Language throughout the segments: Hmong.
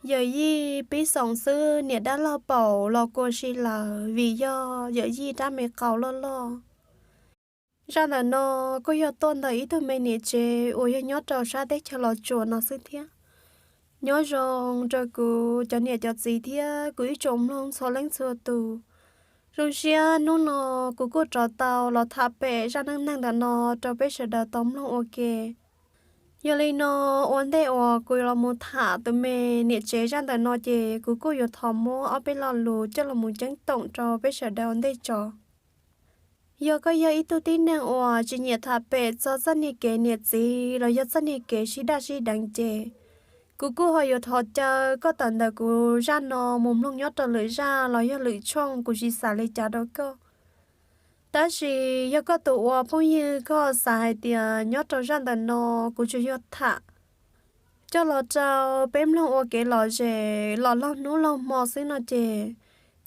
Yawm yij pib xoom xwb niam dab laug paum los kua si lawm vim yog yawm yij rab me qau loj loj. Zaj ntawm no kuj yog tuaj ntawm ib tug me niam tsev uas yog nyob rau sab teb chaws Los Tsuas no xwb thiab. Nyob zoo rau kuv cov niam cov txiv thiab kuv ib tsoom mloog txhua leej txhua tus. Zoo siab hnub no kuv kuj rov tau los tham pem zaj neej neeg ntawm no rau peb sawv daws tau mloog ua ke. Yog li no, ua ntej uas kuv los mus tham tus me niam tsev zaj ntawm no ces kuv kuj yuav thov muab ob peb lo lus coj los mus ceeb toom rau peb sawv daws ua ntej tso. Yog koj yog ib tug tib neeg uas tsis nyiam tham pem txog txoj niag kev niam txiv los yog txoj niag kev sib daj sib deev ces kuv kuj ho yuav thov caw koj tawm ntawm kuv zaj no mus mloog nyob rau lwm zaj los yog lwm tshooj, kuv tsis xav li cas rau koj. Tab sis yog koj tus ua phooj ywg koj xav hais tias nyob rau zaj ntawm no kuv tsuas yog tham coj los rau peb mloog ua kev lom zem los laug hnub laug hmo xwb no ces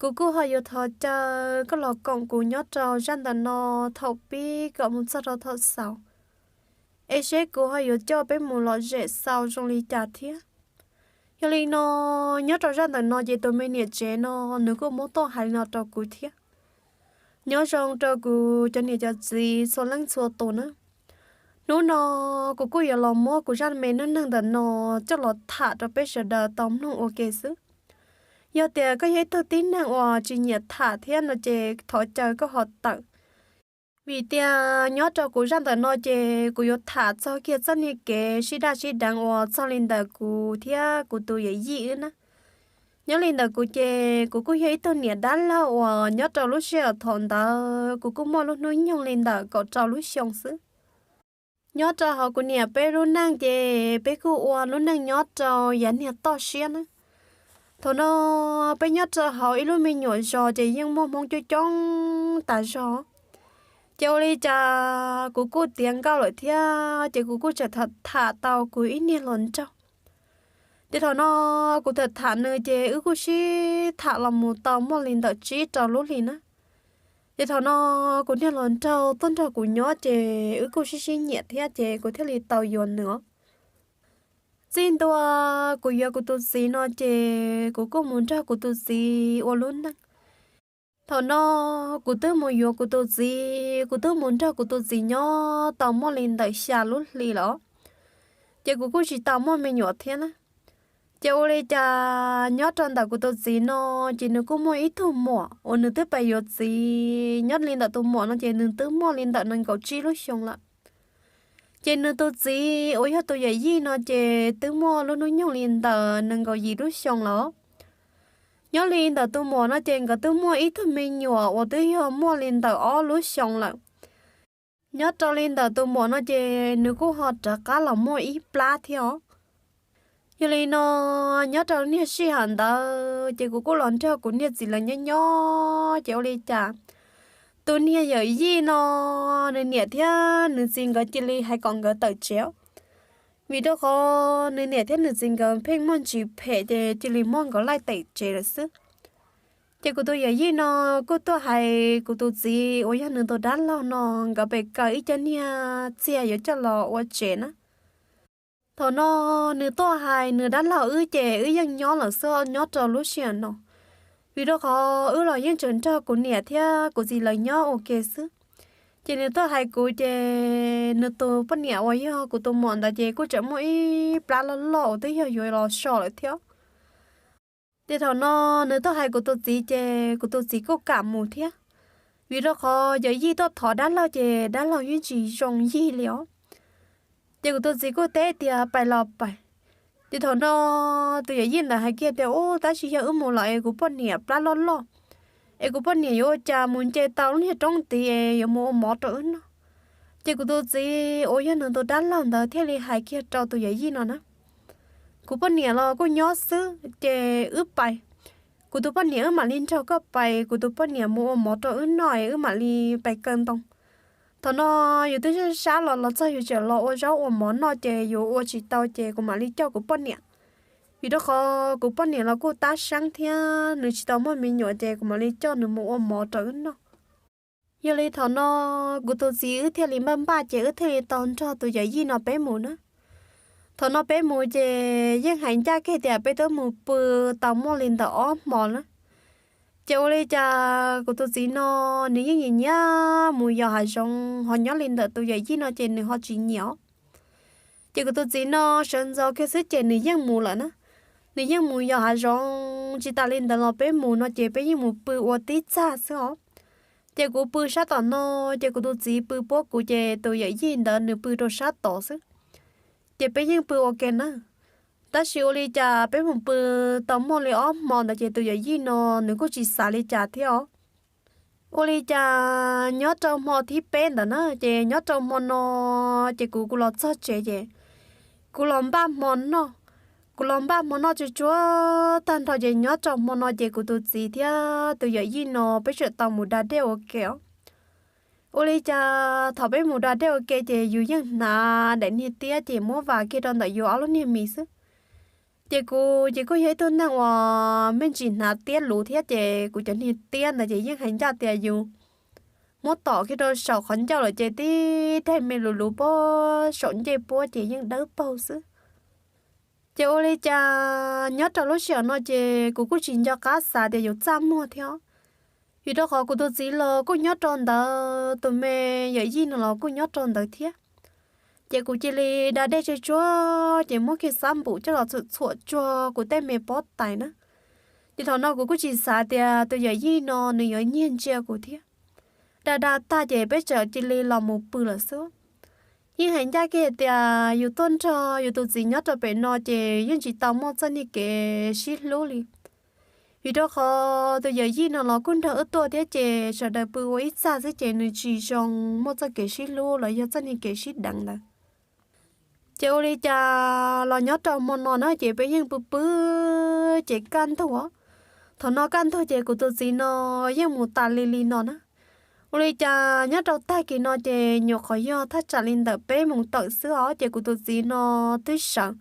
kuv kuj ho yuav thov caw koj los koom kuv nyob rau zaj ntawm no thaum pib kom mus txog rau thaum xaus, es seb kuv ho yuav coj peb mus lom zem xaus zoo li cas thiab. Yog li no, nyob rau zaj ntawm no ces tus me niam tsev no nws kuj muab tuaj hais li no rau kuv thiab. Nyob zoo rau kuv cov niam cov txiv txhua leej txhua tus na. Hnub no kuv kuj yuav los muab kuv zaj me neej neeg ntawm no coj los tham rau peb sawv daws tau mloog ua ke xwb. Yog tias koj yog ib tug tib neeg uas tsis nyiam tham thiab no ces thov caw koj ho tawm. Vim tias nyob rau kuv zaj ntawm no ces kuv yuav tham txog kiag txoj niag kev sib daj sib deev uas txog li ntawm kuv thiab kuv tus yawm yij wb na. Nyob li ntawm kuv ces kuv kuj yog ib tug niam dab laug uas nyob rau lub sij hawm thaum ntawd kuv kuj muaj lub hnub nyoog li ntawm kaum rau lub xyoo xwb. Nyob rau hauv kuv niam peb lub neej ces peb kuj ua lub neej nyob rau yav niag toj siab na. Thaum no peb nyob rau hauv ib lub me nyuam zos ces yeej muaj Hmoob coob coob tas zog. Ces ua li cas kuv kuj tiav nkauj lawm thiab ces kuv kuj tseem tham tham tau kuv ib niag hluas nraug. Ces thaum no kuv tham tham nws ces wb kuj sib tham los mus tau muaj li ntawm tsib rau lub hli na. Ces thaum no kuv niag hluas nraug tuaj nrog kuv nyob ces wb kuj sib sib nyiam thiab ces kuv thiaj li tau yuav nws os. Txij ntua kuv yuav kuv tus txiv no ces kuv kuj mus nrog kuv tus txiv ua lub neej. Thaum no kuv twb mus yuav kuv tus txiv, kuv twb mus nrog kuv tus txiv nyob tau muaj li ntawm xya lub hli lawm, ces kuv kuj tsis tau muaj me nyuam thiab na. Ces ua li cas nyob rau ntawm kuv tus txiv no ces nws kuj muaj ib tug muam uas nws twb pais yuav txiv. Nyob li ntawm tus muam no ces nws twb muaj li ntawm nees nkaum tsib lub xyoo lawm. Ces nws tus txiv uas yog tus yawm yij no ces twb muaj lub hnub nyoog li ntawm nees nkaum yim lub xyoo lawm. Nyob li ntawm tus muam no ces nkawd twb muaj ib tug me nyuam uas twb yog muaj li ntawm ob lub xyoo lawm. Nyob rau li ntawm tus muam no ces nws kuj ho rov qab los muaj ib plab thiab os. Yog li no, nyob rau niag sij hawm ntawd ces kuv kuj los nrog kuv niag txiv lawv nyob nyob ces ua li cas tus niag yawm yij no nws niam thiab nws txiv nkawd cia li hais kom nkawd tawm tsev. Vim rau qhov nws niam thiab nws txiv nkawd pheej muaj ntsis phem ces cia li muab nkawd laij tawm tsev lawm xwb. Ces kuv tus yawm yij no kuj tuaj hais kuv tus txiv uas yog nws tus dab laug no nkawd pem kaw ib co niag txiag yuav coj los ua tsev na. Thaum no nws tuaj hais nws dab laug wb ces wb yeej nyob lawm xwb nyob rau lub sij hawm no. Vim rau qhov wb los yeej tseem nrog kuv niam thiab kuv txiv lawv nyob ua ke xwb. Ces nws tuaj hais kuv ces nws tus poj niam uas yog kuv tus muam ntawd ces kuj tseem muaj ib plab loj loj uas twb yog yuav los so lawm thiab. Ces thaum no nws tuaj hais kuv tus txiv ces kuv tus txiv kuj kam mus thiab. Vim rau qhov yawm yij tuaj thov dab laug ces dab laug yeej tsis zoo yig li os. Ces kuv tus txiv kuj teb tias pais los pais. Ces thaum no tus yawm yij ntawd hais kiag tias, Ub, tab sis yog wb mus lawm es kuv poj niam plab loj loj, es kuv poj niam yuav ua cas mus nce tau lub niag roob tid es yuav mus ua mov rau wb noj? Ces kuv tus txiv uas yog nws tus dab laug ntawd thiaj li hais kiag rau tus yawm yij no na, Kuv poj niam los kuj nyob xwb ces wb pais. Kuv tus poj niam wb mam li nrog koj pais, kuv tus poj niam mus ua mov rau wb noj es wb mam li pais kaw ntoo. Thaum no yus twb sab sab los los txog yus tseem los ua zaub ua mov noj ces yus ua tsis tau ces kuv mam li coj kuv poj niam. Vim rau qhov kuv poj niam los kuj tab seeb thiab nws tsis tau muaj me nyuam ces kuv mam li coj nws mus ua mov rau wb noj. Yog li thaum no kuv tus txiv wb thiaj li npaj npaj ces wb thiaj li tau nrog tus yawm yij no peb mus na. Thaum no peb mus ces yeej hais ncaj kiag tias peb twb mus pw tau muaj li ntawm ob hmo na. Ces ua li cas kuv tus txiv no nws yeej nyiam nyiam mus yos hav zoov, ho nyob li ntawm tus yawm yij no ces nws ho tsis nyiam. Ces kuv tus txiv no sawv ntxov kiag xwb ces nws yeej mus lawm na. Nws yeej mus yos hav zoov, tsis tas li ntawd los peb mus no ces peb yeej mus pw ua tib txaj xwb os. Ces kuv pw sab tom no, ces kuv tus txiv pw puab kuv, ces tus yawm yij ntawd nws pw rau sab tod xwb. Ces peb yeej pw ua ke na. Tab sis ua li cas peb mus pw tau muaj li ob hmo ntawd ces tus yawm yij no nws kuj tsis xav li cas thiab os. Ua li cas nyob rau hmo thib peb ntawd na, ces nyob rau hmo no ces kuv kuv los txog tsev ces kuv los npaj hmo noj. Kuv los npaj hmo noj tsuag tsuag tag nrho ces nyob rau hmo no ces kuv tus txiv thiab tus yawm yij no peb tseem tau mus da dej ua ke os. Ua li cas thaum peb mus da dej ua ke ces yus yeej hnav daim niag tiab ces muab vas kiag rau ntawm yus ob lub niag mis xwb. Ces kuv ces kuj yog ib tug neeg uas me ntsis hnav tiab luv thiab ces kuv cov niag tiab ntawd ces yeej hais ncaj tias yus muab tom kiag rau saum qhov ncauj lawm ces tib daim me luv luv puag saum ncej puab ces yeej dawb paug xwb. Ces ua li cas nyob rau lub sij hawm no ces kuv kuj tsis nco qab xav tias yus txaj muag thiab. Vim rau qhov kuv tus txiv los kuj nyob rau ntawd, tus me yawm yij no los kuj nyob rau ntawd thiab. Ces kuv cia li da dej tsuag tsuag ces muab kiag xab npum coj los txhuam txhuam tsuag kuv tej me pob tais na. Ces thaum no kuv kuj tsis xav tias tus yawm yij no nws yuav nyiag ntsia kuv thiab. Da da tag ces peb txawm cia li los mus pw lawm xwb. Yeej hais ncaj kiag tias yus tuaj nrog yus tus txiv nyob rau pem no ces yeej tsis tau muaj txoj niag kev sib hlub li. Vim rau qhov tus yawm yij no los kuj nrog wb tuaj thiab ces sawv daws pw ua ib txaj xwb ces nws tsis zoo muaj txoj kev sib hlub los yog txoj niag kev sib deev ntawd. Ces ua li cas los nyob rau hmo no na ces peb yeej pw pw ces kaj ntug. Thaum no kaj ntug ces kuv tus txiv no yeej mus tas li li no na. Ua li cas nyob rau tag kis no ces nyuam qhuav yog thaj tsam li ntawm peb moos tawm xwb os ces kuv tus txiv no twb sawv,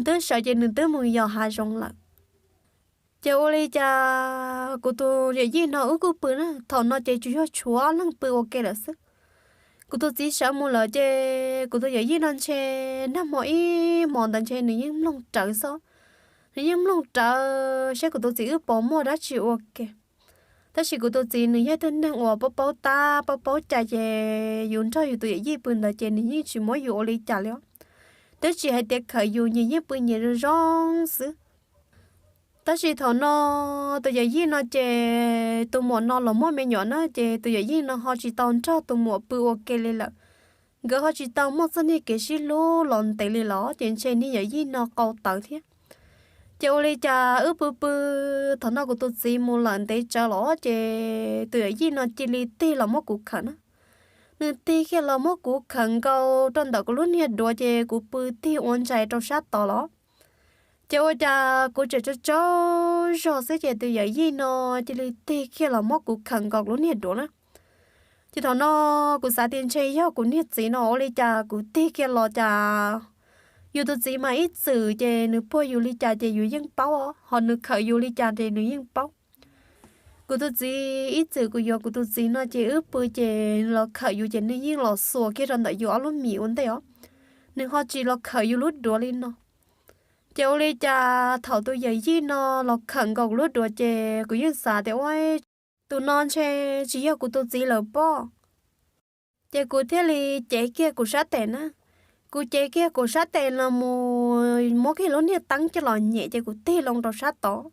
twb sawv ces nws twb mus yos hav zoov lawm. Ces ua li cas kuv tus yawm yij no wb kuj pw na, thaum no ces tsuas yog tshuav leej pw ua ke lawm xwb. Kuv tus txiv sawv mus lawm ces kuv tus yawm yij no ntshe nag hmo ib hmo ntawd ntshe nws yeej mloog rawv xwb. Nws yeej mloog rawv saib kuv tus txiv wb puas muaj dab tsi ua ke. Tab sis kuv tus txiv nws yog ib tug neeg uas paub paub tab paub paub cai ces yus nrog yus tus yawm yij pw ntawd ces nws yeej tsis muab yus ua li cas li os. Twb tsis hais tias khawm yus, nyias yeej pw nyias zoo zoo xwb. Tab sis thaum no tus yawm yij no ces tus muam no los muaj me nyuam na ces tus yawm yij no ho tsis tau nrog tus muam pw ua ke li lawm. Nkawd ho tsis tau muaj txoj niag kev sib hlub los ntev li los ces ntshe niag yawm yij no qau tawv thiab. Ces ua li cas wb pw pw, thaum no kuv tus txiv mus lawm ntev tsawv los ces tus yawm yij no cia li tig los muab kuv khawm na. Nws tig kiag los muab kuv khawm nkaus rau ntawm kuv lub niag duav ces kuv pw tig ua ntsais rau sab tod los. Ces ua cas kuv tseem tsaug tsaug zog xwb ces tus yawm yij no cia li tig kiag los muab kuv khawm nkaus kuv lub niag duav na. Ces thaum no kuv xav tias ntshe yog kuv niag txiv no ua li cas kuv tig kiag los cas yus tus txiv mas ib txwm ces nws puag yus li cas ces yus yeej paub, ho nws khawm yus li cas ces nws yeej paub. Kuv tus txiv ib txwm kuv yuav kuv tus txiv no ces wb pw ces los khawm yus ces nws yeej los xuas kiag rau ntawm yus ob lub mis ua ntej os. Nws ho tsis los khawm yus lub duav li no. Ces ua li cas thaum tus yawm yij no los khawm nkaus kuv lub duav ces kuv yeej xav tias ua tus no ntshe tsis yog kuv tus txiv lawm pob. Ces kuv thiaj li cev kiag kuv sab tes na. Kuv cev kiag kuv sab tes los mus muab kiag lub niag teeb coj los nyem ces kuv tig loo rau sab tod.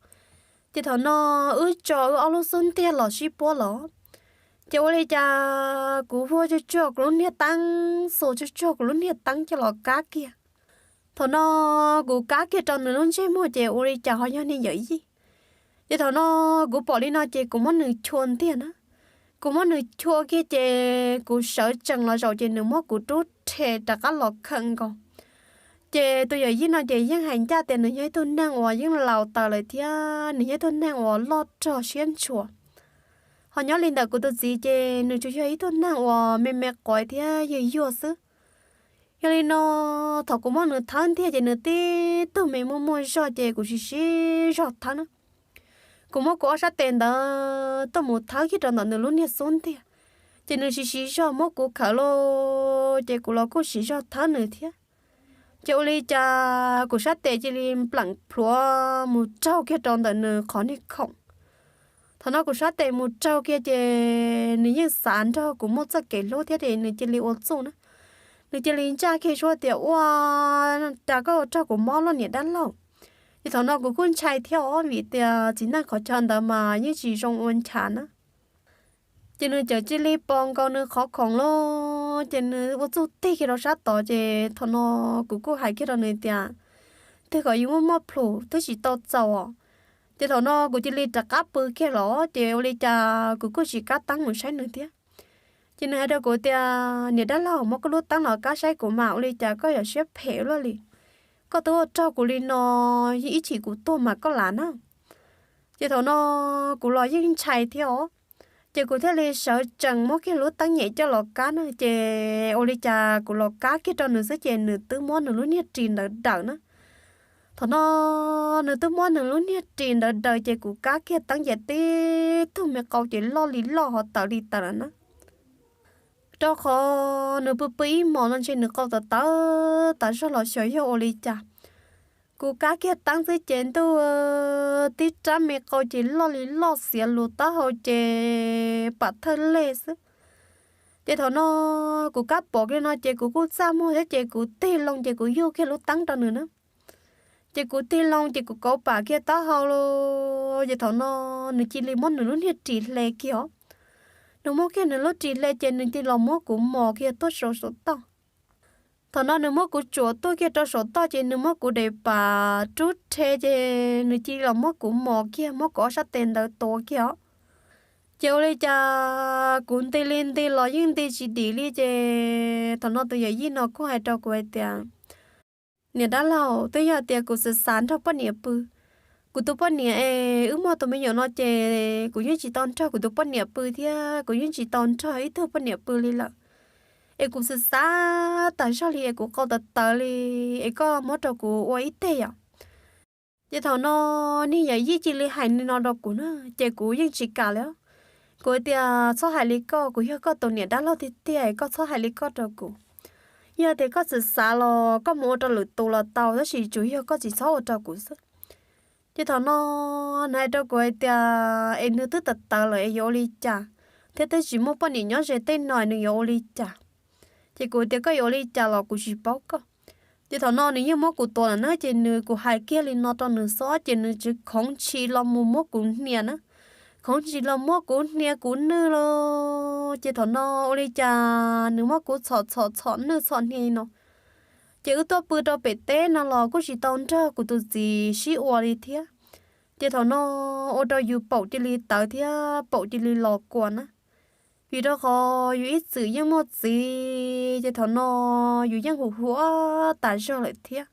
Ces thaum no wb tso wb ob lub xub ntiag los sib puab los. Ces ua li cas kuv huaj tsuag tsuag kuv lub niag teeb, xuas tsuag tsuag kuv lub niag teeb coj los kab kiag. Thaum no kuv kab kiag rau nws lub ntsej muag ces ua li cas ho yog niag yawm yij. Ces thaum no kuv pom li no ces kuv muab nws chua ntiag na. Kuv muab nws chua kiag ces kuv sawv tsees los zaum ces nws muab kuv rub rhe rov qab los khawm nkaus. Ces tus yawm yij no ces yeej hais ncaj tias nws yog ib tug neeg uas yeej laus taws lawm thiab nws yog ib tug neeg uas loj rog siab ntshua. Ho nyob li ntawm kuv tus txiv ces nws tsuas yog ib tug neeg uas me me quav thiab yuag yuag xwb. Yog li no, thaum kuv muab nws thawb ntiag ces nws tib tug me muaj muaj zog ces kuv siv siv zog thawb na. Kuv muab kuv ob sab tes ntawd tuaj mus thawb kiag rau ntawm nws lub niag xub ntiag, ces nws siv siv zog muab kuv khawm lauj, ces kuv los kuj siv zog thawb nws thiab. Ces ua li cas kuv sab tes cia li npleem plhuav mus raug kiag rau ntawm nws qhov niag khoom. Thaum no kuv sab tes mus raug kiag ces nws yeej xav nrog kuv muaj txoj kev hlub thiab ces nws cia li ua txuj na. Nws cia li ntsaj kiag suab tias, Ua cas koj ua raug kuv mob loj niam dab laug? Ces thaum no kuv kuj ntshai thiab os, vim tias txiv neej qhov chaw ntawd mas yeej tsis zoo ua nchav na. Ces nws txawm cia li pos nkaus nws qhov khoom los ces nws ua txuj tig kiag rau sab tod, ces thaum no kuv kuj hais kiag rau nws tias, Twb kom yus muaj muaj plhus twb tsis tau txaus os. Ces thaum no kuv cia li rov qab pw kiag los ces ua li cas kuv kuj tsis kav teeb mus saib nws thiab. Ces nws hais rau kuv tias, Niam dab laug, muab koj lub teeb los kav saib kuv mas ua li cas koj yuav siab phem luaj li. Koj twb ua raug kuv li no, ib chim kuv tuag mas koj lav na. Ces thaum no kuv los yeej ntshai thiab os. Ces kuv thiaj li sawv tsees muab kiag lub teeb nyem coj los kav na, ces ua li cas kuv los kav kiag rau nws xwb ces nws twb muab nws lub niag ris ntawd daws na. Thaum no nws twb muab nws lub niag ris ntawd daws ces kuv kav kiag teeb ces tib tug me qau ces loj li loj ho tawv li tawv lawm na. Rau qhov nws pw pw ib hmos no ntshe nws qau tawv tawv tas zog los xyov yog ua li cas. Kuv kav kiag teeb xwb ces ntuj, tib rab me qau ces loj li loj xiav lus taub hau ces pam thawj lej xwb. Ces thaum no kuv kav pom kiag no ces kuv kuj txaj muag thiab ces kuv tig loo ces kuv yuj kiag lub teeb rau nws na. Ces kuv tig loo ces kuv kauv pam kiag taub hau los ces thaum no nws cia li muab nws lub niag ris hle kiag os. Nws muab kiag nws lub ris hle ces nws cia li los muab kuv mos kiag tuaj saum saum toj. Thaum no nws muab kuv tsuam tuaj kiag rau saum toj ces nws muab kuv daim pam rub rhe ces nws cia li los muab kuv mos kiag, muab kuv ob sab tes ntawd tua kiag os. Ces ua li cas kuv nti li nti los yeej nti tsis dim li ces thaum no tus yawm yij no kuj hais rau kuv hais tias, Niam dab laug, twb yog tias kuv xav xav nrog poj niam pw. Kuv tus poj niam es wb muaj tus me nyuam no ces kuv yeej tsis tau nrog kuv tus poj niam pw thiab kuv yeej tsis tau nrog ib tug poj niam pw li lawm. Es kuv xav xav tas zog li es kuv qau tawv tawv li, es koj muab rau kuv ua ib teg yom. Ces thaum no niag yawm yij cia li hais li no rau kuv na, ces kuv yeej tsis kam li. Kuv tias, Txhob hais li koj, kuv yog koj tus niam dab laug tiag tiag, koj txhob hais li koj rau kuv. Yog tias koj txawm xav los koj mus ua rau lwm tus los tau, tab sis tsuas yog koj tsis txhob ua rau kuv xwb. Ces thaum no nws hais rau kuv hais tias, Es nws twb tawv tawv lawm es yuav ua li cas, thiab twb tsis muaj poj niam nyob ze tej no nws yuav ua li cas? Ces kuv tias, Koj yuav ua li cas los kuv tsis paub koj. Ces thaum no nws yeej muab kuv tua lawm na, ces nws, kuv hais kiag li no rau nws xwb ces nws tsis khoov ntshis los mus muab kuv hnia na. Khoov ntshis los muab kuv hnia kuv nwj los ces thaum no ua li cas nws muab kuv txhom txhom txhom nwj txhom hnia no. Ces wb tuaj pw rau pem teb no los kuj tsis tau nrog kuv tus txiv sib ua li thiab. Ces thaum no ua rau yus paum cia li tawv thiab paum cia li los kua na. Vim rau qhov yus ib txwm yeej muaj txiv, ces thaum no yus yeej huv huv tas zog lawm thiab.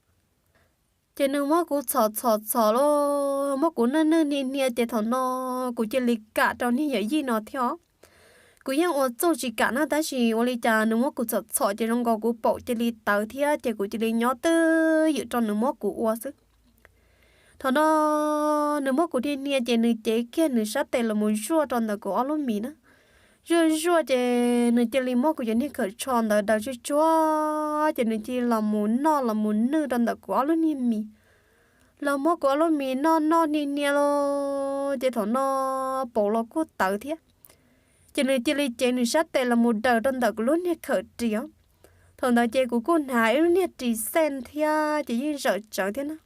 Ces nws muab kuv txhom txhom txhom los muab kuv nwj nwj hnia hnia, ces thaum no kuv cia li kam rau niag yawm yij no thiab. Kuv yeej ua txuj tsis kam na, tab sis ua li cas nws muab kuv txhom txhom ces zoo nkaus kuv paum cia li tawv thiab ces kuv cia li nyob twj ywm rau nws muab kuv ua xwb. Thaum no nws muab kuv hnia hnia ces nws cev kiag nws sab tes los mus zuaj rau ntawm kuv ob lub mis na. Zuaj zuaj ces nws cia li muab kuv cov niag khawm tsho ntawd daws tsuj tsuag ces nws cia li los mus noj los mus nwj rau ntawm kuv ob lub niag mis. Los muab kuv ob lub mis noj noj hnia hnia los ces thaum no paum los kuj tawv thiab. Ces nws cia li cev nws sab tes los mus daws rau ntawm kuv lub niag khawm ris os. Thaum ntawd ces kuv kuj hnav ib lub niag ris xej thiab ces yeej zawm tsawv thiab na.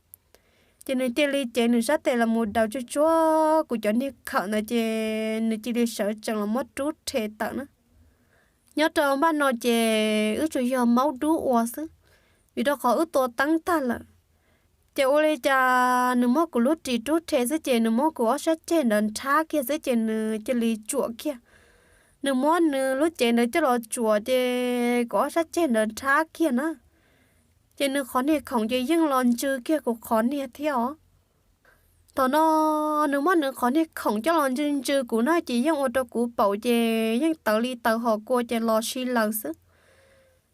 Ces nws cia li cev nws sab tes los mus daws tsuj tsuag kuv cov niag khawm ntawd ces nws cia li sawv tsees los muab rub rhe tawm na. Nyob rau npaj no ces wb tsuas yog maub dub ua xwb, vim rau qhov wb tua teeb tag lawm. Ces ua li cas nws muab kuv lub ris rub rhe xwb ces nws muab kuv ob sab ceg ntawd nrhab kiag xwb ces nws cia li tsuam kiag. Nws muab nws lub cev ntawd coj los tsuam ces kuv ob sab ceg ntawd nrhab kiag na. Ces nws qhov niag khoom ces yeej los ntsw kiag kuv qhov niag thiab os. Thaum no nws muab nws qhov niag khoom coj los ntsw ntsw kuv na ces yeej ua rau kuv paum ces yeej tawv li tawv hos kua ces los si laws xwb.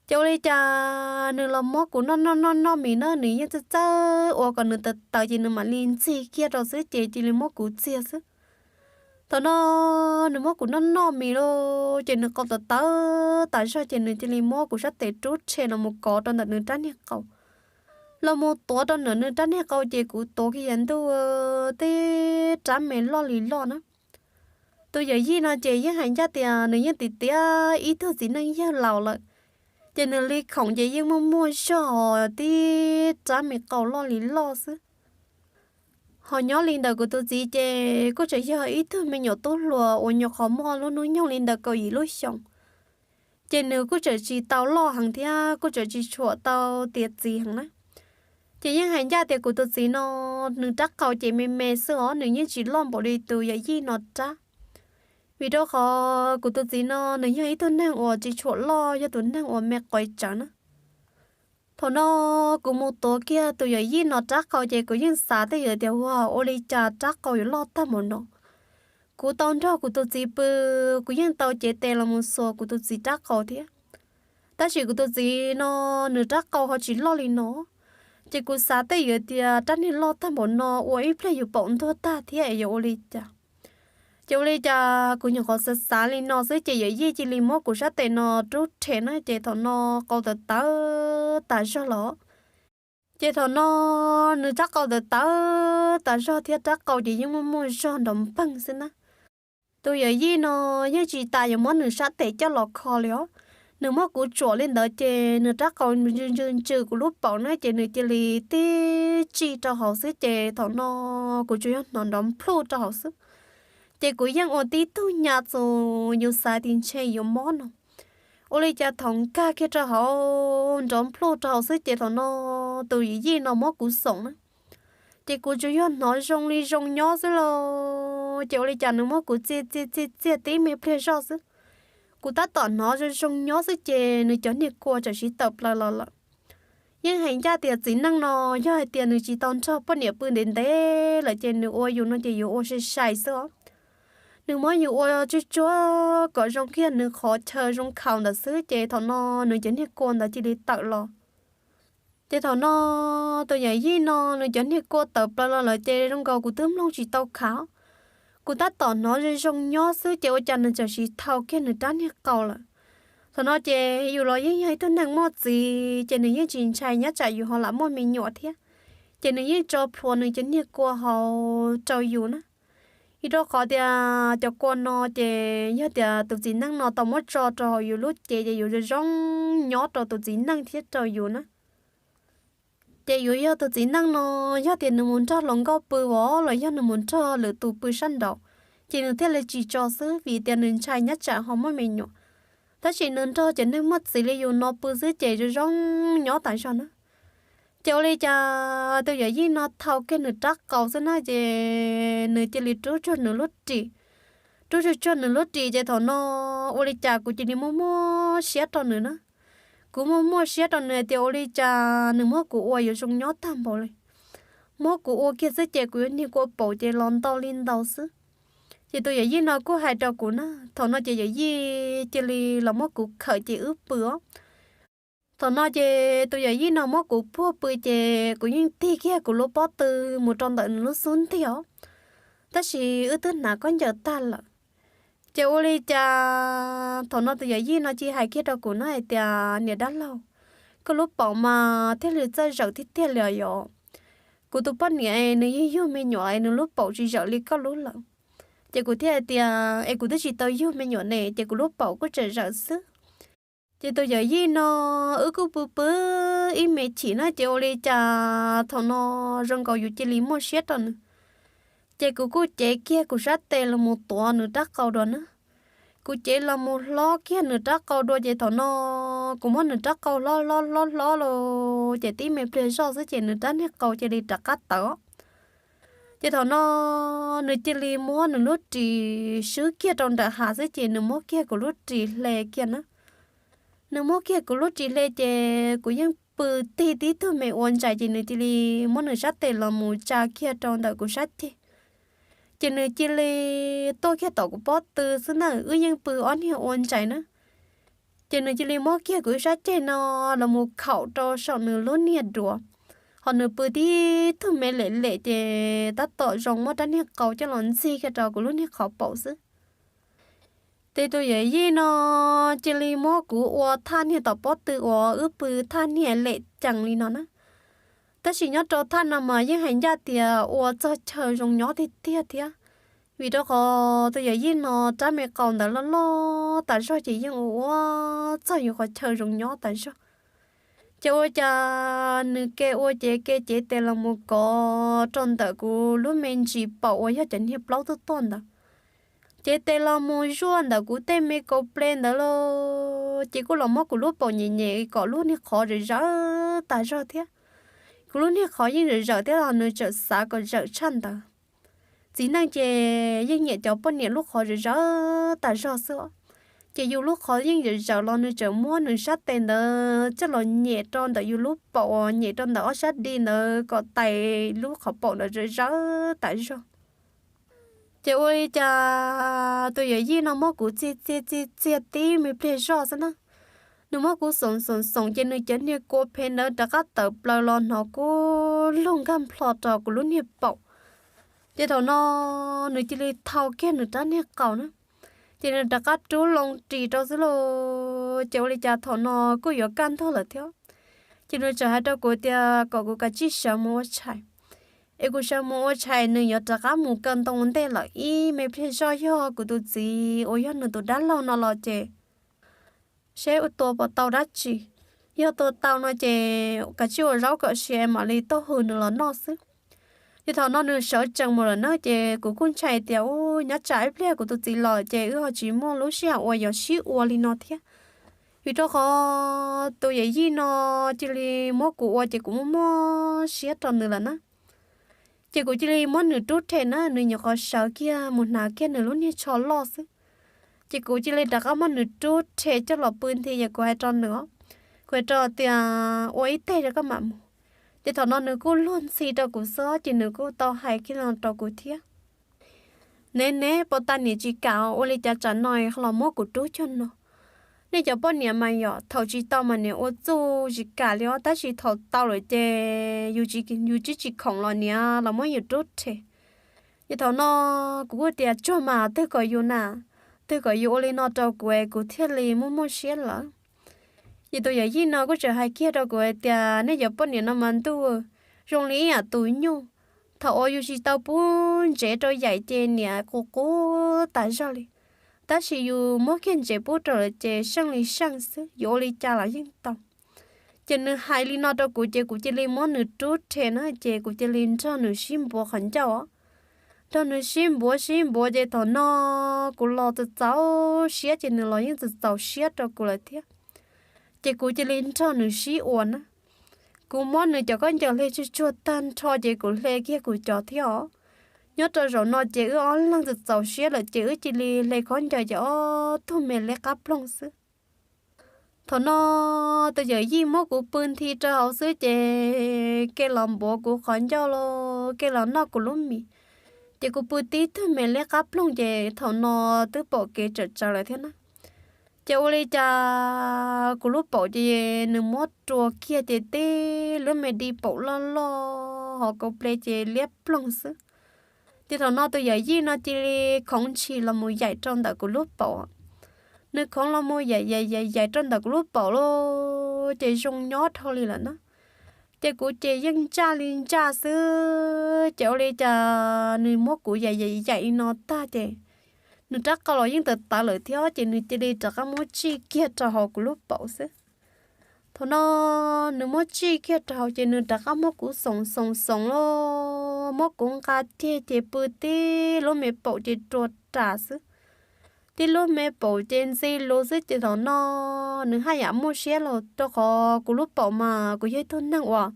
Ces ua li cas nws los muab kuv noj noj noj noj mis na, nws yeej txawj txawj ua kom nws tawv tawv ces nws mam li ntxig kiag rau xwb ces cia li muab kuv txiag xwb. Thaum no nws muab kuv noj noj mis los ces nws qau tawv tawv tas zog ces nws cia li muab kuv sab tes rub rhe los mus kov rau ntawm nws rab niag qau. los mus tuav rau ntawm nws rab niag qau ces kuv tuav kiag yav ntuj teb rab me loj li loj na. Tus yawm yij no ces yeej hais ncaj tias nws yeej tiav tiav ib tug txiv neej yawg laus lawm, ces nws li khoom ces yeej muaj muaj zog tib rab me qau loj li loj xwb. Ho nyob li ntawm kuv tus txiv ces kuj tseem yog ib tug me nyuam tub hluas uas nyuam qhuav muaj lub hnub nyoog li ntawm kaum yim lub xyoos, ces nws kuj tseem tsis tau loj heev thiab kuj tseem tsis tshua tau tiav txiv heev na. Ces yeej hais ncaj tias kuv tus txiv no nws rab qau ces me me xwb os, nws yeej tsis loj npaum li tus yawm yij no rab. Vim rau qhov kuv tus txiv no nws yog ib tug neeg uas tsis tshua loj, yog tus neeg uas me quav tsawv na. Thaum no kuv mus tuav kiag tus yawm yij no rab qau ces kuv yeej xav tej yam tias ua ua li cas rab qau yuav loj tag npaum no. Kuv tau nrog kuv tus txiv pw, kuv yeej tau cev tes los mus xuas kuv tus txiv rab qau thiab. Tab sis kuv tus txiv no nws rab qau ho tsis loj li no, ces kuv xav tej yam tias rab niag loj tag npaum no ua ib pliag yus paum ntuag tag thiab es yuav ua li cas. Ces ua li cas kuv nyuam qhuav xav xav li no xwb ces yawm yij cia li muab kuv sab tes no rub rhe na, ces thaum no qau tawv tawv tas zog los. Ces thaum no nws rab qau tawv tawv tas zog thiab rab qau ces yeej muaj muaj zog nrov npeeg xwb na. Tus yawm yij no yeej tsis tas yuav muab nws sab tes coj los kho li os. Nws muab kuv tsuam li ntawd ces nws rab qau ntsws ntsws ntsws kuv lub paum na, ces nws cia li tib tsij rau hauv xwb, ces thaum no kuv tsuas yog hnov nrov nplhuj rau hauv xwb. Ces kuv yeej ua tib tug nyas txus yus xav tias ntshe yuav mob no. Ua li cas thaum nkag kiag rau hauv nrov nplhuj rau hauv xwb ces thaum no tus yawm yij no muab kuv xoom na, ces kuv tsuas yog hnov zoo li zoo nyob xwb lauj. Ces ua li cas nws muab kuv txiaj txiaj txiaj txiaj tib me pliag zoj xwb, kuv tab tom hnov zoo zoo nyob xwb ces nws cov niag kua txawm sib tawm plaws los lawm. Yeej hais ncaj tias txiv neej no yog hais tias nws tsis tau nrog poj niam pw ntev ntev lawm ces nws ua yus no ces yuav ua sai sai xwb os. Nws muab yus ua tsuag tsuag kom zoo kiag nws qhov chaw zoo khaus ntawd xwb ces thaum no nws cov niag kua ntawd cia li tawm los. Ces thaum no tus yawm yij no nws cov niag kua tawm plaws los lawm ces zoo nkaus kuv twb mloog tsis tau khav. Kuv tab tom hnov zoo zoo nyob xwb ces ua cas nws txawm siv thau kiag nws rab niag qau lawm. Thaum no ces yus los yeej yog ib tug neeg muaj txiv ces nws yeej tsis ntshai nyob tsam yus ho lam muaj me nyuam thiab. Ces nws yeej tso plhuav nws cov niag kua hauv rau yus na. Vim rau qhov tias cov kua no ces yog tias tus txiv neej no tau muab tso rau hauv yus lub cev ces yuav zoo zoo nyob rau tus txiv neej thiab rau yus na. Ces yuav yog tus txiv neej no, yog tias nws mus nrog hluas nkauj pw os los yog nws mus nrog lwm tus pw sab nraud, ces nws thiaj li tsis tso xwb vim tias nws ntshai nyob tsam ho muaj me nyuam. Tab sis nws nrog cov neeg muaj txiv li yus no pw xwb ces zoo zoo nyob tas zog na. Ces ua li cas tus yawm yij no thau kiag nws rab qau xwb na ces nws cia li rub tsuag nws lub ris. Rub tsuag tsuag nws lub ris ces thaum no ua li cas kuv cia li muaj muaj siab rau nws na. Kuv muaj muaj siab rau nws tias ua li cas nws muab kuv ua yuav zoo nyob tag npaum li. Muab kuv ua kiag xwb ces kuv yuav niag kua paum ces los ntau li ntau xwb. Ces tus yawm yij no kuj hais rau kuv na, thaum no ces yawm yij cia li los muab kuv khawm ces wb pw os. Thaum no ces tus yawm yij no muab kuv puag pw ces kuv yeej tig kiag kuv lub pob tw mus rau ntawm nws lub xub ntiag os. Tab sis wb twb hnav khaub ncaws tag lawm. Ces ua li cas thaum no tus yawm yij no cia hais kiag rau kuv na hais tias niam dab laug, koj lub paum mas thiaj li txawj zawm tiag tiag li os yom. Kuv tus poj niam nws yug yug me nyuam es nws lub paum tsis zawm li koj lub lawm. Ces kuv thiaj hais tias es kuv twb tsis tau yug me nyuam ne ces kuv lub paum kuj tseem zawm xwb. Ces tus yawm yij no wb kuj pw pw ib me chim na ces ua li cas thaum no zoo nkaus yus cia li muaj siab rau nws. Ces kuv kuj cev kiag kuv sab tes los mus tuav nws rab qau dua na. Kuv cev los mus hlob kiag nws rab qau dua ces thaum no kuv muab nws rab qau hlob hlob hlob hlob los ces tib me pliag zoj xwb ces nws rab niag qau cia li rov qab tawv. Ces thaum no nws cia li muab nws lub ris swb kiag rau nram hav xwb ces nws muab kiag kuv lub ris hle kiag na. Nws muab kiag kuv lub ris hle ces kuv yeej pw tig tib tug me ua ntsais ces nws cia li muab nws sab tes los mus tsa kiag rau ntawm kuv sab ceg. Ces nws cia li tuaj kiag tom kuv pob tw xwb na, wb yeej pw ob niag ua ntsais na. Ces nws cia li muab kiag kuv sab ceg no los mus khaum rau saum nws lub niag duav. Ho nws pw tib tug me lem lem ces tab tom zoo muab rab niag qau coj los ntxig kiag rau kuv lub niag qhov paum xwb. Ces tus yawm yij no cia li muab kuv ua thaj niag tom pob tw uas wb pw thaj niag lem cees li no na. Tab sis nyob rau thaj no mas yeej hais ncaj tias ua txog chaw zoo nyob tiag tiag thiab, vim rau qhov tus yawm yij no rab me qau ntawd loj loj tas zog ces yeej ua ua txog yus qhov chaw zoo nyob tas zog. Ces ua cas nws ke ua ces ke cev tes los mus kov rau ntawm kuv lub me ntsis paum uas yog cov niag plaub tuj toj ntawd. Cev tes los mus zuaj ntawm kuv tej me kaus ples ntawd los ces kuj los muab kuv lub paum nyem nyem kom lub niag qhov zawm zawm tas zog thiab. Kuv lub niag qhov yeej zawm zawm thiab los nws tseem xav kom zawm tshaj ntawd. Txiv neej ces yeej nyiam cov poj niam lub qhov zawm zawm tas zog xwb. Ces yus lub qhov yeej zawm zawm los nws tseem muab nws sab tes ntawd coj los nyem rau ntawm yus lub paum, nyem rau ntawm ob sab di ntawd kom tais lub qhov paum ntawd zawm zawm tas zog. Ces ua li cas tus yawm yij no muab kuv txiag txiag txiag txiag tib me pliag zoj xwb na. Nws muab kuv xoom xoom xoom ces nws cov niag kua phem ntawd rov qab tawm plaws los hnov kub lug nkag nplho rau kuv lub niag paum. Ces thaum no nws cia li thau kiag nws rab niag qau na, ces nws rov qab rub loo ris rau xwb lauj. Ces ua li cas thaum no kuj yuav kaj ntug lawm thiab. Ces nws txawm hais rau kuv tias kom kuv kav tsij sawv mus ua tshais, es kuv sawv mus ua tshais nws yuav rov qab mus kaw ntoo ntej lawm ib me pliag zoj yog kuv tus txiv uas yog nws tus dab laug no los ces seb ua tua puas tau dab tsi. Yog tua tau no ces kav tsij ua zaub kom sia mam li tuaj hu nws los noj xwb. Ces thaum no nws sawv tsees mus lawm na ces kuv kuj ntshai tias u nyob tsam ib pliag kuv tus txiv los ces wb ho tsis muaj lub sij hawm uas yuav sib ua li no thiab. Vim rau qhov tus yawm yij no cia li muab kuv ua ces kuv muaj muaj siab rau nws lawm na. Ces kuv cia li muab nws rub rhe na, nws nyuam qhuav sawv kiag mus hnav kiag nws lub niag tsho loj xwb. Ces kuv cia li rov qab muab nws rub rhe coj los pw nthi es kuv hais rau nws os, kuv hais rau tias ua ib teg rau koj mam mus. Ces thaum no nws kuj luag ntxhi rau kuv xwb ces nws kuj tau hais kiag no rau kuv thiab. Nev nev, puas tas niam tsis kam ua li cas tsam no los muab kuv rub cuag no. Nej cov poj niam mas yom, thaum tsis tau mas niam ua txuj tsis kam li os, tab sis thaum tau lawm ces yus tsis, yus tsis, tsis khoom los niam los muab yus rub rhe. Ces thaum no kuv kuj tias tsuag mas twg kom yus na, twg kom yus ua li no rau kuv es kuv thiaj li muaj muaj siab lawm. Ces tus yawm yij no kuj tseem hais kiag rau kuv hais tias nej cov poj niam no mas ntuj, zoo li ib yam tus nyuj, thaum uas yus tsis tau pub ntsev rau yaim ces niam qus qub tas zog li, tab sis yus muab kiag ntsev pub rau lawm ces seej li seej xwb, yuav ua li cas los yeej tau. Ces nws hais li no rau kuv ces kuv cia li muab nws rub rhe na ces kuv cia li nrog nws sib npuav qhov ncauj os. Nrog nws sib npuav sib npuav ces thaum no kuv los txaus txaus siab ces nws los yeej txaus txaus siab rau kuv lawm thiab. Ces kuv cia li nrog nws sib ua na. Kuv muab nws cov khaub ncaws hle tsuag tsuag tag nrho ces kuv hle kiag kuv cov thiab os. Nyob rau zaum no ces wb ob leeg txaus txaus siab lawm ces wb cia li hle khaub ncaws ces ob tug me liab qab ploog xwb. Thaum no tus yawm yij muab kuv pw nthi rau hauv xwb ces ke los npuav kuv qhov ncauj los ke los noj kuv lub mis, ces kuv pw tib tug me liab qab ploog ces thaum no twb pom kev tsawm tsawv lawm thiab na. Ces ua li cas kuv lub paum ces nws muab rua kiag ces tib lub me di paum loj loj ho kaus ple ces liab ploog xwb. Ces thaum no tus yawm yij no cia li khoov ntshis los mus yaim rau ntawm kuv lub paum. Nws khoov los mus yaim yaim yaim yaim rau ntawm kuv lub paum los ces zoo nyob dhau li lawm na. Ces kuv ces yeej ntsaj li ntsaj xwb ces ua li cas nws muab kuv yaim yaim yaim li no tag ces nws rab qau los yeej tawv tawv lawm thiab ces nws cia li rov qab muab tsij kiag rau hauv kuv lub paum xwb. Thaum no nws muab tsij kiag rau hauv ces nws rov qab muab kuv xoom xoom xoom los muab kuv nqa ceg ces pw tib lub me paum ces rua ras xwb. Tib lub me paum ces ntxi lus xwb ces thaum no nws haj yam muaj siab los rau qhov kuv lub paum mas kuv yog ib tug neeg uas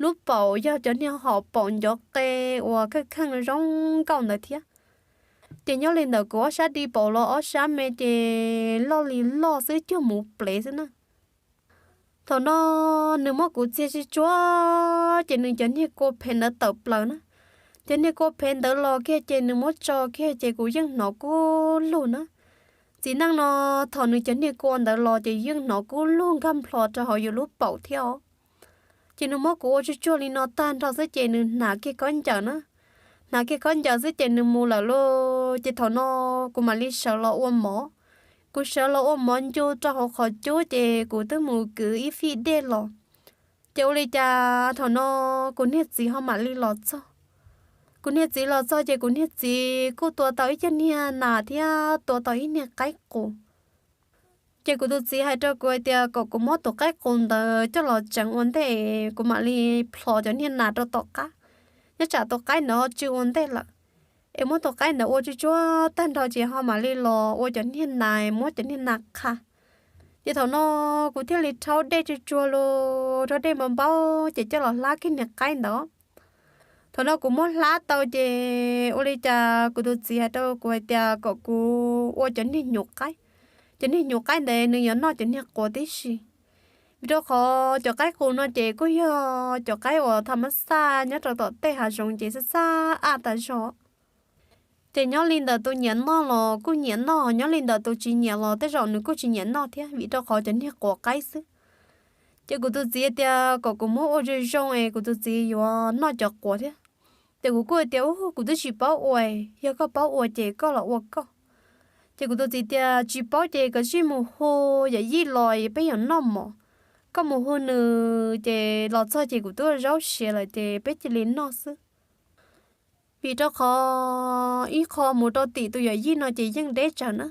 lub paum yog cov niag hom paum ncov qe uas kheej kheej zoo nkauj ntawd thiab. Ces nyob li ntawm kuv ob sab di paum los ob sab me ces loj li loj xwb cuag mus plev xwb na. Thaum no nws muab kuv txiag tsis tsuag ces nws cov niag kua phem ntawd tawm plaws na. Cov niag kua phem ntawd los kiag ces nws muab tso kiag ces kuv yeej hnov kub lug na. Txiv neej no thaum nws cov niag kua ntawd los ces yeej hnov kub lug nkag nplho rau hauv yus lub paum thiab os. Ces nws muab kuv ua tsuag tsuag li no tag nrho xwb ces nws hnav kiag khaub ncaws na. Hnav kiag khaub ncaws xwb ces nws mus lawm lauj ces thaum no kuv mam li sawv los ua mov. Kuv sawv los ua mov ncu rau hauv qhov cub ces kuv twb mus kwv ib fij dej los. Ces ua li cas thaum no kuv niag txiv ho mam li los txog. Kuv niag txiv los txog ces kuv niag txiv kuj tua tau ib cag niag nas thiab tua tau ib niag qaib qus. Ces kuv tus txiv hais rau kuv hais tias kom kuv muab tus qaib qus ntawd coj los tseev ua ntej, kuv mam li plhos cov niag nas rau tom qab, nyob tsam tus qaib ntawd ho tsw ua ntej lawm, es muab tus qaib ntawd ua tsuj tsuag tag nrho ces ho mam li los ua cov niag nas, muab cov niag nas qha. Ces thaum no kuv thiaj li rhaub dej tsuj tsuag los rhaub dej npau npau ces coj los hlab kiag niag qaib ntawd. Thaum no kuv muab hlab tau ces ua li cas kuv tus txiv hais rau kuv hais tias kom kuv ua cov niag nyuv qaib. Cov niag nyuv qaib ntawd nws yuav noj cov niag quav tib si, vim rau qhov cov qaib qus no ces kuj yog cov qaib uas tham mab xaj nyob rau tom tej hav zoov ces xab xab aj tas zog. Ces nyob li ntawm tus nyiam noj los kuj nyiam noj, nyob li ntawm tus tsis nyiam los tej zaum nws kuj tsis nyiam noj thiab, vim rau qhov cov niag quav qaib xwb. Ces kuv tus txiv tias kom kuv muab ua zoo zoo es kuv tus txiv yuav noj cov quav thiab. Ces kuv kuj tias, Ub, kuv twb tsis paub ua, yog koj paub ua ces koj los ua koj. Ces kuv tus txiv tias, Tsis paub ces koj cia li mus hu yawm yij los peb yuav noj mov. Koj mus hu nws ces los txog ces kuv twb ua zaub siav lawm ces peb cia li noj xwb. Vim rau qhov ib qho mus rau tim tus yawm yij no ces yeej deb tsawv na.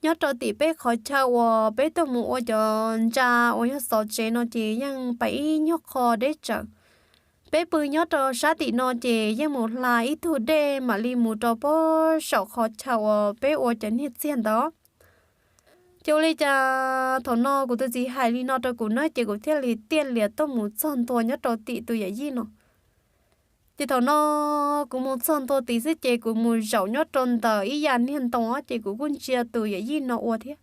Nyob rau tim peb qhov chaw uas peb tuaj mus ua cov ntsa uas yog xov tsev no ces yeej pais ib nyuag qho deb tsawv. Peb pw nyob rau sab tim no ces yeej mus hla ib tug dej mam li mus rau pem saum qhov chaw uas peb ua cov niag txiag ntawd. Ces ua li cas thaum no kuv tus txiv hais li no rau kuv na ces kuv thiaj li tiaj lias tuaj mus txog ntua nyob rau tim tus yawm yij no. Ces thaum no kuv mus txog ntua tid xwb ces kuv mus zaum nyob rau ntawm ib yam niag ntoo ces kuv kuj ntsia tus yawm yij no ua thiab.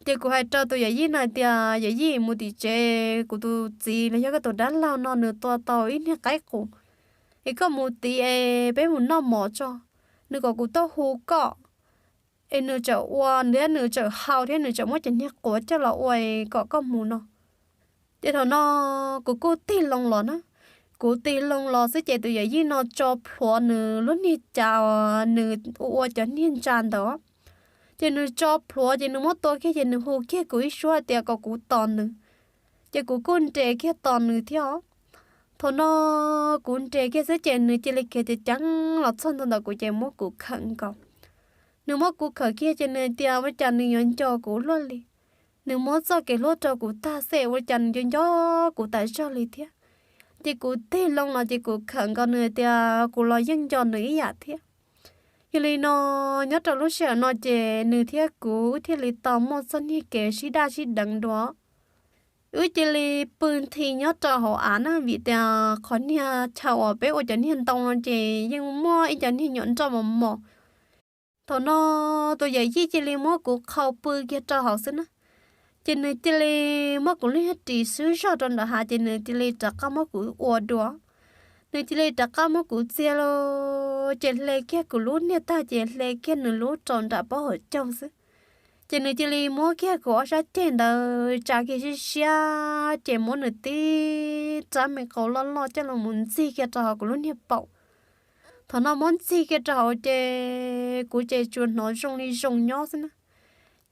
Ces kuv hais rau tus yawm yij no hais tias, Yawm yij, mus tim tsev kuv tus txiv los yog koj tus dab laug no nws tua tau ib niag qaib qus, es koj mus tid es peb mus noj mov tso. Nws kom kuv tuaj hu koj, es nws tseem ua, nws tseem hau thiab nws tseem muab cov niag quav coj los ua kom koj mus no. Ces thaum no kuv kuj tig loo los na. Kuv tig loo los xwb ces tus yawm yij no tso plhuav nws lub niag cas uas nws ua cov niag ntsa ntawd. Ces nws tso plhuav ces nws muab tua kiag ces nws hu kiag kuv ib suab tias kom kuv tos nws. Ces kuv kuj nres kiag tos nws thiab os. Thaum no kuv nres kiag xwb ces nws cia li khiav ceev ceev los txog ntua ntawm kuv ces muab kuv khawm nkaus. Nws muab kuv khawm kiag ces nws tias ua cas nws yuav nco kuv luaj li. Nws muab txoj kev hlub rau kuv tag xwb ua cas nws nco nco kuv tas zog li thiab. Ces kuv tig loo los ces kuv khawm nkaus nws tias kuv los yeej nco nws ib yam thiab. Yog li no, nyob rau lub sij hawm no ces nws thiab kuv wb thiaj li tau muaj txoj niag kev sib daj sib deev dua. Wb cia li pw nthi nyob rau hauv av na vim tias qhov niag chaw uas peb ua cov niag ntoo no ces yeej muaj ib cov niag nyuam nroj mos mos. Thaum no tus yawm yij cia li muab kuv qhau pw kiag rau hauv xwb na. Ces nws cia li muab kuv lub niag ris swb zog rau nram hav ces nws cia li rov qab muab kuv ua dua. Nws cia li rov qab muab kuv txiag lawm ces hle kiag kuv lub niag tag ces hle kiag nws lub rau nram pob hauv caug xwb. Ces nws cia li muab kiag kuv ob sab ceg ntawd tsa kiag siab siab ces muab nws tib rab me qau loj loj coj los mus ntxig kiag rau hauv kuv lub niag paum. Thaum no muab ntxig kiag rau hauv ces kuv ces tsuas hnov zoo li zoo nyob xwb na.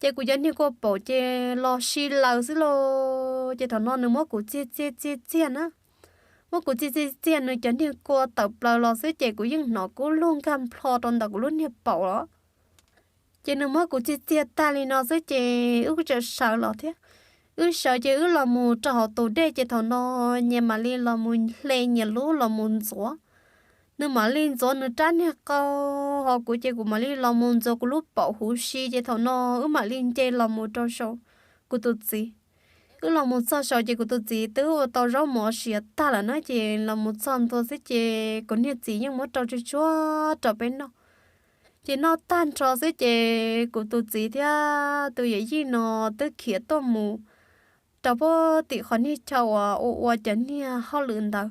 Ces kuv cov niag kua paum ces los si laws xwb lauj. Ces thaum no nws muab kuv txiag txiag txiag txiag na. Muab kuv txiag txiag txiag nws cov niag kua tawm plaws los xwb ces kuv yeej hnov kub lug nkag nplho rau ntawm kuv lub niag paum los. Ces nws muab kuv txiag txiag tag li no xwb ces wb tseem sawv los thiab. Wb sawv ces wb los mus rau hauv tus dej ces thaum no nyias mam li los mus hle nyias lub los mus ntxuav. Nws mam li ntxuav nws rab niag qau, ho kuv ces kuv mam li los mus ntxuav kuv lub paum huv si ces thaum no wb mam li nce los mus rau saum kuv tus txiv. Wb los mus txog saum ces kuv tus txiv twb ua tau zaub mov siav tag lawm na ces los mus txog ntua xwb ces kuv niag txiv yeej muab rau tsuj tsuag rau peb noj. Ces noj tag nrho xwb ces kuv tus txiv thiab tus yawm yij no twb khiav tuaj mus rau puag tim qhov niag chaw uas ua ua cov niag hauj lwm ntawd.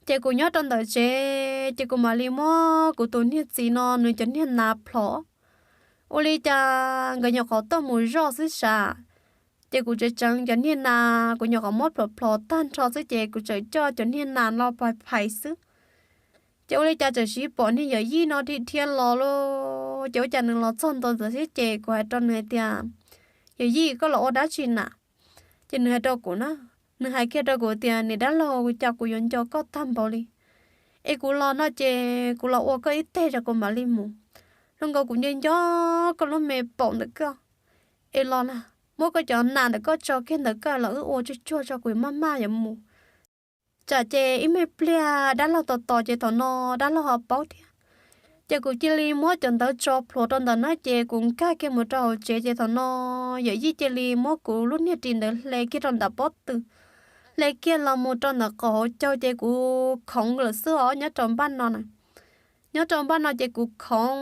Ces kuv nyob rau ntawm tsev ces kuv mam li muab kuv tus niag txiv no nws cov niag nas plhov. Ua li cas nkawd nyuam qhuav tuaj mus zoj xwb sav. Ces kuv tseem tseev cov niag nas, kuv nyuam qhuav muab plhov plhov tag nrho xwb ces kuv tseem coj cov niag nas no phais phais xwb. Ces ua li cas tseem sib pom niag yawm yij no dhia dhia los lauj. Ces ua cas nws los txog ntua ntawd xwb ces kuv hais rau nws hais tias, Yawm yij, koj los ua dab tsi na? Ces nws hais rau kuv na, Nws hais kiag rau kuv tias, Niam dab laug, cas kuv yuav nco koj tag npaum li. Es kuv los no ces kuv los ua koj ib teg tso kuv mam li mus. Zoo nkaus kuv nco nco koj lub me paum ntawm koj. Es los na, muab koj cov nas ntawm koj tso kiag ntawm koj los wb ua tsuag tsuag tso kuv maj maj yuav mus. Tsam ces ib me pliag dab laug tos tos ces thaum no dab laug ho paub thiab. Ces kuv cia li muab cov ntawd tso plhuav rau ntawm no ces kuv nkag kiag mus rau hauv tsev ces thaum no yawm yij cia li muab kuv lub niag ris ntawd hle kiag rau ntawm pob tw, hle kiag los mus rau ntawm qhov hauv caug ces kuv khoov lawm xwb os nyob rau npaj no na. Nyob rau npaj no ces kuv khoov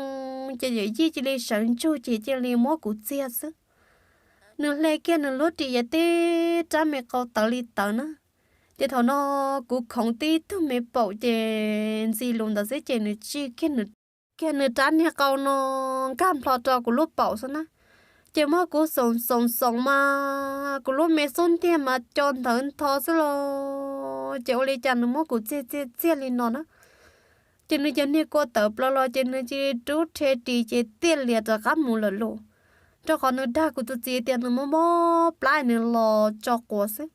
ces yawm yij cia li sawv ntsug ces cia li muab kuv txiag xwb. Nws hle kiag nws lub ris yog tib rab me qau tawv li tawv na. Ces thaum no kuv khoov tib tug me paum ces ntxi lus ntawd xwb ces nws tsi kiag nws rab niag qau no nkag nplho rau kuv lub paum xwb na. Ces muab kuv xoom xoom xoom mas kuv lub me xub ntiag mas co ntawv ntho xwb los ces ua li cas nws muab kuv txiag txiag txiag li no na. Ces nws cov niag kua tawv plaws los ces nws cia li rub rhe ris ces tiaj lias rov qab mus lawm los, rau qhov nws dag kuv tus txiv tias nws mob mob plab nws los tso quav xwb.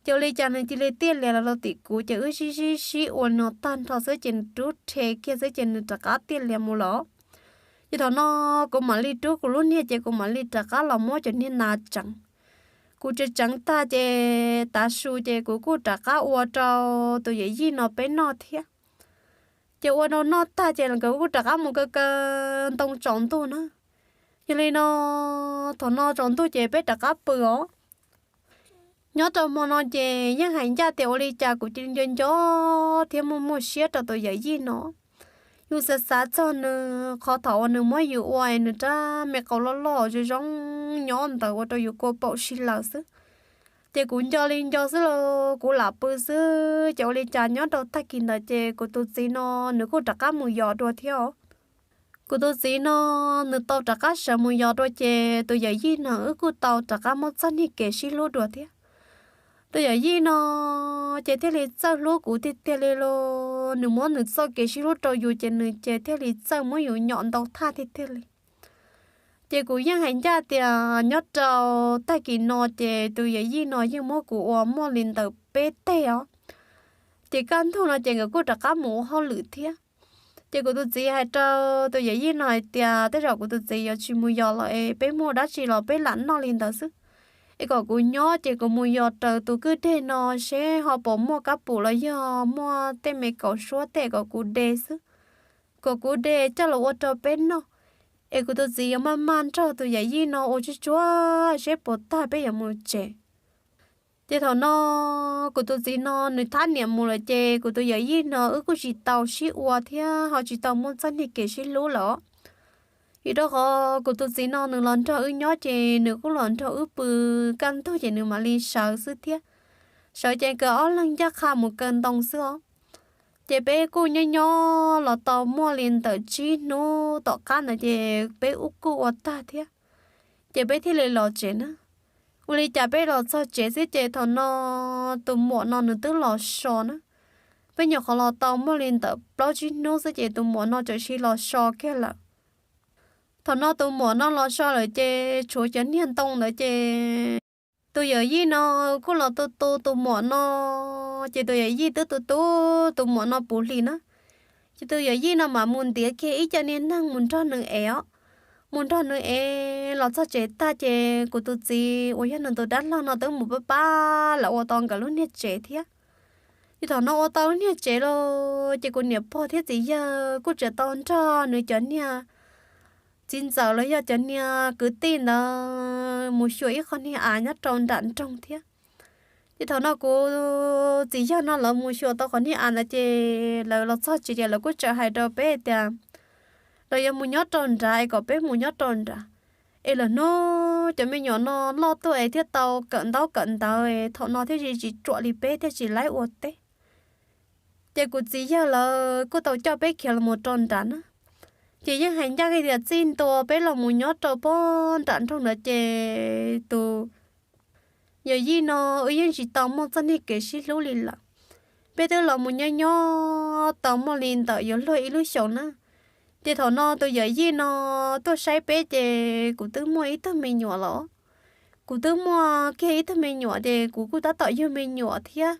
Ces ua li cas nws cia li tiaj lias los rau tim kuv ces wb sib sib sib ua no tag nrho xwb ces nws rub rhe kiag xwb ces nws rov qab tiaj lias mus lawm. Ces thaum no kuv mam li rub kuv lub niag ces kuv mam li rov qab los muab cov niag nas tseev. Kuv tseev tseev tag ces tav su ces kuv kuj rov qab ua rau tus yawm yij no peb noj thiab. Ces ua rau noj tag ces nkawd kuj rov qab mus kaw kaw ntoo tsaus ntuj na. Yog li no thaum no tsaus ntuj ces peb rov qab pw os. Nyob rau hmo no ces yeej hais ncaj tias ua li cas kuv cia li nco nco thiab muaj muaj siab rau tus yawm yij no. Yus xav xav txog nws qhov thaum uas nws muab yus ua nws rab me qau loj loj zoo zoo nyob ntawd ua rau yus kua paum si lawm xwb. Ces kuv nco li nco xwb los kuv lam pw xwb ces ua li cas nyob rau tag kis ntawd ces kuv tus txiv no nws kuj rov qab mus yos dua thiab os. Kuv tus txiv no nws tau rov qab sawv mus yos dua ces tus yawm yij no wb kuj tau rov qab muab txoj niag kev sib hlub dua thiab. Tus yawm yij no ces thiaj li txawj hlub kuv tiag tiag li los nws muab nws txoj kev sib hlub rau yus ces nws ces thiaj li txawj muab yus nyom ntau thaj tiag tiag li. Ces kuv yeej hais ncaj tias nyob rau tag kis no ces tus yawm yij no yeej muab kuv ua muaj li ntawm peb teg os. Ces kaj ntug no ces nkawd kuj rov qab mus ua hauj lwm thiab. Ces kuv tus txiv hais rau tus yawm yij no hais tias tej zaum kuv tus txiv yuav tsis mus yos los es peb muaj dab tsi los peb lam noj li ntawd xwb. Es kom kuv nyob ces kuv mus yos raws tus kwj deg no seb ho puas muaj kab pum los yog muaj tej me kaum suab tej kom kuv de xwb. Kom kuv de coj los ua rau peb noj. Es kuv tus txiv yuav maj maj nrog tus yawm yij no ua tsuag tsuag seb puas tag peb yuav mus tsev. Ces thaum no kuv tus txiv no nws thab niam mus lawm ces kuv tus yawm yij no wb kuj tsis tau sib ua thiab ho tsis tau muaj txoj niag kev sib hlub lawm. Vim rau qhov kuv tus txiv no nws los nrog wb nyob ces nws kuj los nrog wb pw kaj ntug ces nws mam li sawv xwb thiab. Sawv ces nkawd ob leeg ncaj qha mus kaw ntoo xwb os. Ces peb kuj nyob nyob los tau muaj li ntawm tsib hnub tom qab ntawd ces peb ub kuj ua tag thiab. Ces peb thiaj li los tsev na. Ua li cas peb los txog tsev xwb ces thaum no tus muam no nws twb los so na. Peb nyuam qhuav los tau muaj li ntawm plaub tsib hnub xwb ces tus muam no txawm sis los so kiag lawm. Thaum no tus muam no los so lawm ces tshuav cov niag ntoo ntawd ces tus yawm yij no kuj los tu tu tus muam no, ces tus yawm yij twb tu tu tus muam no puv hlis na. Ces tus yawm yij no mam mus ntiav kiag ib co niag neeg mus nrog nws ev os. Mus nrog nws ev los txog tsev tag ces kuv tus txiv uas yog nws tus dab laug no twb mus pab pab lawv ua tau nkawd lub niag tsev thiab. Ces thaum no ua tau lub niag tsev los ces kuv niam pog thiab txiv yawg kuj tseem tau nrog nws cov niag txiv ntxawm los yog cov niag kwv tij ntawd mus xyuas ib qho niag av nyob rau nram nroog thiab. Ces thaum no kuv txiv yawg no lawv mus xyuas tau qhov niag av ntawd ces lawv los txog tsev ces lawv kuj txawm hais rau peb tias lawv yuav mus nyob rau nrad es kom peb mus nyob rau nrad. Es lawm hnub cov me nyuam no loj tuaj es thiaj tau kawm ntaub kawm ntawv es thaum no thiaj tsis ruam li peb thiaj tsis laib ua teb. Ces kuv txiv yawg lawv kuj tau coj peb khiav los mus rau nrad na. Ces yeej hais ncaj tias txij ntua peb los mus nyob rau pob nram nroog ntawd ces tus yawm yij no wb yeej tsis tau muaj txoj niag kev sib hlub li lawm. Peb twb los mus nyob nyob tau muaj li ntawm yuav luag ib lub xyoos na. Ces thaum no tus yawm yij no tuaj saib peb ces kuv twb muaj ib tug me nyuam los. kuv twb muaj kiag ib tug me nyuam ces kuv kuj tab tom yug me nyuam thiab.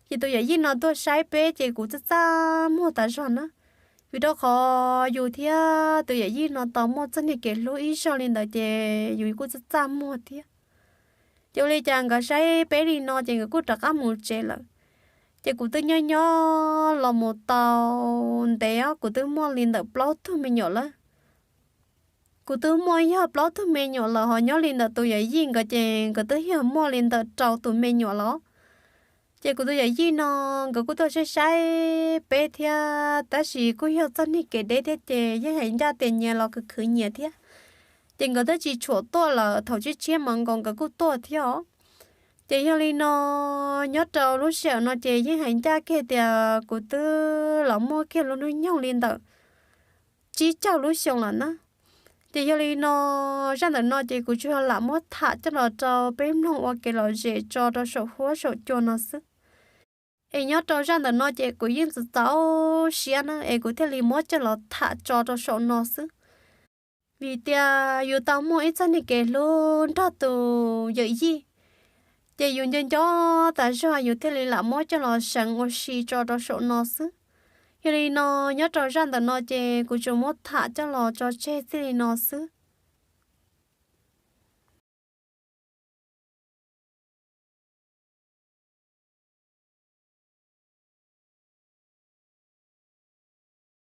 Ces tus yawm yij no tuaj saib peb ces kuv txaj txaj muag tas zog na, vim rau qhov yus thiab tus yawm yij no tau muaj txoj niag kev hlub ib zaug li ntawd ces yus kuj txaj txaj muag thiab. Ces ua li cas nkawd saib peb li no ces nkawd kuj rov qab mus tsev lawm. Ces kuv twb nyob nyob los mus tau ntev os, kuv twb muaj li ntawm plaub tug me nyuam lawm. Kuv twb muaj yog plaub tug me nyuam lawm ho nyob li ntawm tus yawm yij nkawd ces nkawd twb yog muaj li ntawm rau tus me nyuam lawm. Ces kuv tus yawm yij no nkawd kuj tuaj saib saib peb thiab, tab sis kuj yog txoj niag kev deb thiab ces yeej hais ncaj tias nyias los khwv khwv nyias thiab. Ces nkawd twb tsis tshua tuaj lawm, thaum tshiab tshiab mas nkaus nkawd kuj tuaj thiab os. Ces yog li no, nyob rau lub sij hawm no ces yeej hais ncaj kiag tias kuv twb los muaj kiag lub hnub nyoog li ntawm tsib caug lub xyoo lawm na. Ces yog li no, zaj ntawm no ces kuv tsuas lam muab tham coj los rau peb mloog ua kev lom zem tso rau saum huab saum cua no xwb. Es nyob rau zaj ntawm no ces kuv yeej txaus txaus siab na es kuv thiaj li muab coj los tham tso rau saum no xwb. Vim tias yus tau muaj ib txoj niag kev hlub nrog tus yawm yij, ces yus nco nco tas zog yus thiaj li lam muab coj los seev ua si tso rau saum no xwb. Yog li no, nyob rau zaj ntawm no ces kuv tsuas muab tham coj los tso tseg txij li no xwb.